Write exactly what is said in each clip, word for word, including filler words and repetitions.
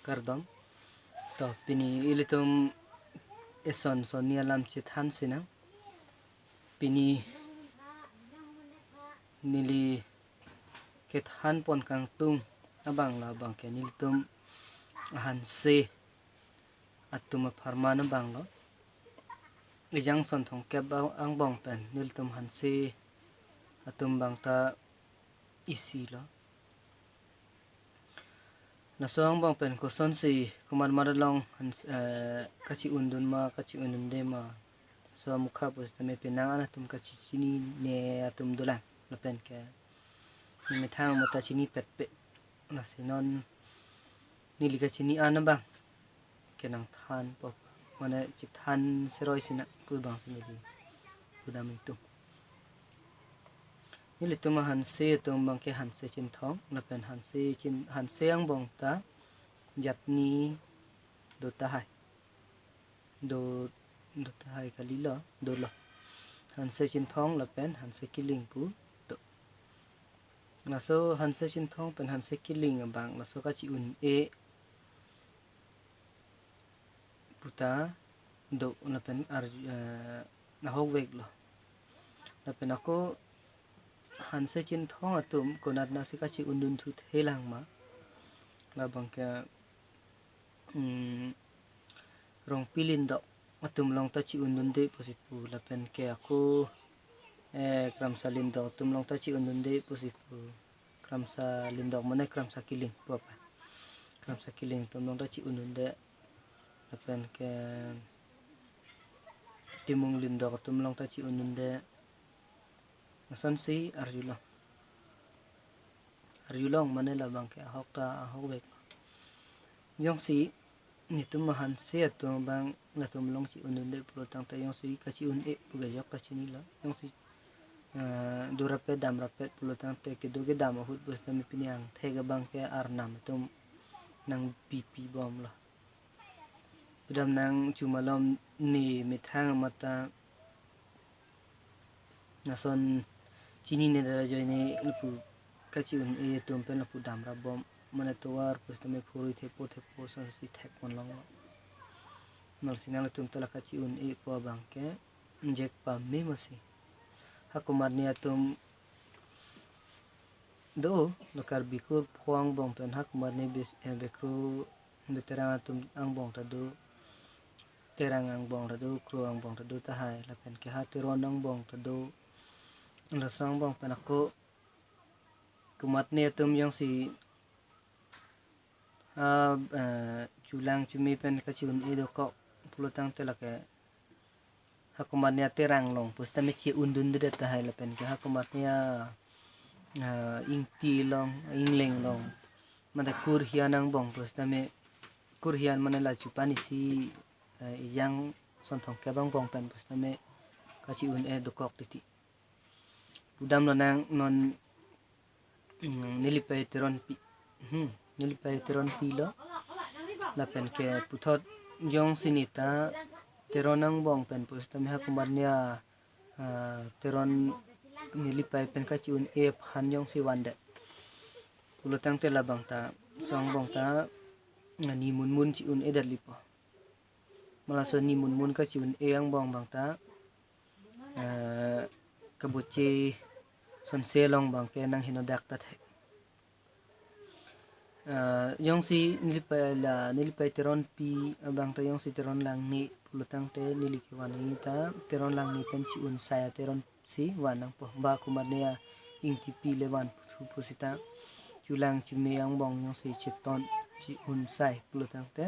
Kardom. To, pini ilitum eson sonni alam chethan sinang. Pini neli kethan pon kangtung abang labang ke nelitum ahanse atum apharman abang lo. Ejang son thomkep ang-, angbong pen nelitum hanse atum abang ta isi lo. Laso angbong pen kosonsi komat mat along han-, eh, kachi-undun ma, kachi-undunde ma. So amukha pusitame penang an atum kachichinine atum dolang. Lapen ke nemethang mata chinipetpe. Lasi non neli kachini an abang kenangthanpo, mane chethan seroi sina pu abang si neli pudam ingtung. Nelitum ahanse atum abang ke Hanse Chinthong, lapen Hanse Chin-, Hanse angbong ta jatni do tahai. Do, do tahai kali lo, dolo. Hanse Chinthong lapen Hanse Killing pu do. Laso Hanse Chinthong pen Hanse Killing abang laso kachi-un-e puta do lapen ar-, eh, ahokvek lo. Lapen ako Hanse Chinthong atum konat nasi kachi-undun thu thelang ma. Labang ke, mm, Rongpi Lindok atum along ta chi-undunde pusi pu, lapen ke ako, eh, Kramsa Lindok atum along ta chi-undunde pusi pu. Kramsa Lindok mane Kramsa Killing pu apa. Kramsa Killing atum along ta chi-undunde. Lapen ke Timung Lindok atum along ta chi-undunde. Lasonsi arjulong. Arjulong mane labang ke ahok ta ahokvek. Jongsi netum ahanse atum abang latum along chi-undunde pulotangte jongsi kachi-un-e pu ke jok ta chinilo. Jongsi, eh, do rapet dam rapet pulotangte kedo kedam ahut pusitame pini angthek abang ke arnam atum nangpipi bomlo. Pudam nang chumalom ne methang mata lason chinine da ajoine lapu kachi-un-e atum pen lapu dam rap bom, mane tovar pusitame phurui thepo thepo sonsi thek ponlonglo. Nolsi nangtum ta la kachi-un-e pu abang ke injek pame masi. Ha komatne atum do, lo Karbi Kurpho angbong pen ha komatne bis-, eh, Bekro Beterang atum angbong ta do, Terang angbong ta do, Kro angbong ta do tahai, lapen ke ha Teron angbong ta do. Laso angbong pen ako komatne atum jongsi, ah, eh, chulang chume pen kachi-un-e dokok pulotangte lake ha komatne Terang along pusitame chi-undunde tahai, lapen ke ha komatne, ah, Ingti along, Ingleng along, mane Kurhian angbong pusitame, Kurhian mane la chupan isi, eh, ejang son thomkep angbong pen pusitame kachi-un-e dokok titi. Pudam lonang non, mm, nelipei Teronpi. Hmm, nelipei Teronpi lo. Lapen ke puthot jongsi neta Teron angbong pen pusitame ha komatne, ah, Teron nelipei pen kachi-un-e aphan jongsi vandet pulotangte labang ta, laso angbong ta, ah, ni munmun chi-un-edet lipo. Ma laso ni munmun kachi-un-e angbong abang ta, eh, kabuche sonse along abang ke nanghenodak ta thek. Eh, jongsi nelipei la, nelipei Teronpi abang ta jongsi Teron Langne pulotangte neli kevan nangji ta Teron Langne pen chi-unsai a-Teron si van nangpo. Ba komatne a-Ingti Pi le van puthu pusita chulang chume angbong jongsi cheton chi-unsai pulotangte,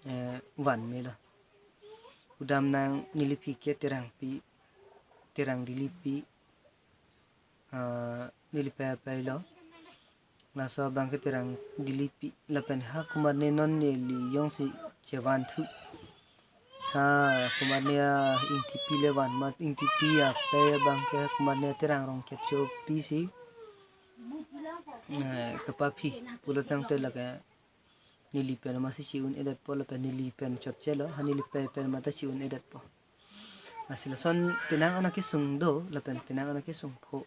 eh, van melo. Pudam nang neliphi ke Terangpi, Terang Dilipi, ah, nelipei apei lo. Laso abang ke Terang Dilipi, lapen ha komatne non neli jongsi chevan thu, ha komatne a-Ingti Pi le van ma, Ingti Pi apei abang ke ha komatne Terang Rongkepchopi si, eh, kapaphi pulotangte lake neli pen masi chi-un-edetpo lapen neli pen chotchelo, ha nelipei pen mata chi-un-edetpo. Lasi lason penang ana kesung do, lapen penang ana kesung pho.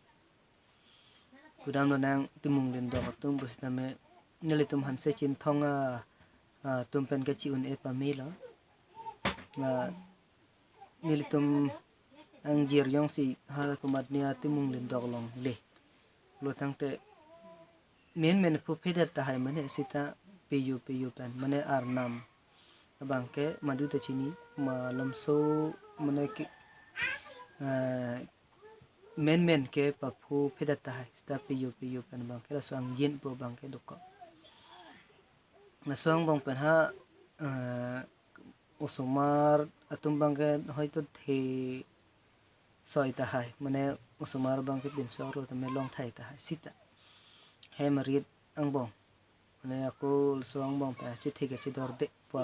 Pudam lonang Timung Lindok atum pusitame nelitum Hanse Chinthong a, a, atum pen ke chi-un-e pamelo. A, nelitum angjir jongsi ha komatne atimung lindok longle. Lo tangte menmen phu phedet tahai mane sita P U P U pen mane Arnam abang ke madu ta chini malomso mane ke, eh, menmen ke paphu phedet tahai sita P U P U pen abang ke laso angjin pu abang ke dokok. Laso angbong pen ha, eh, osomar atum abang ke hoito the soi tahai, mane osomar abang ke pinso arlo tame long thai tahai sita. Hem rit angbong. Mane ako laso angbong pen chithik chidor de pa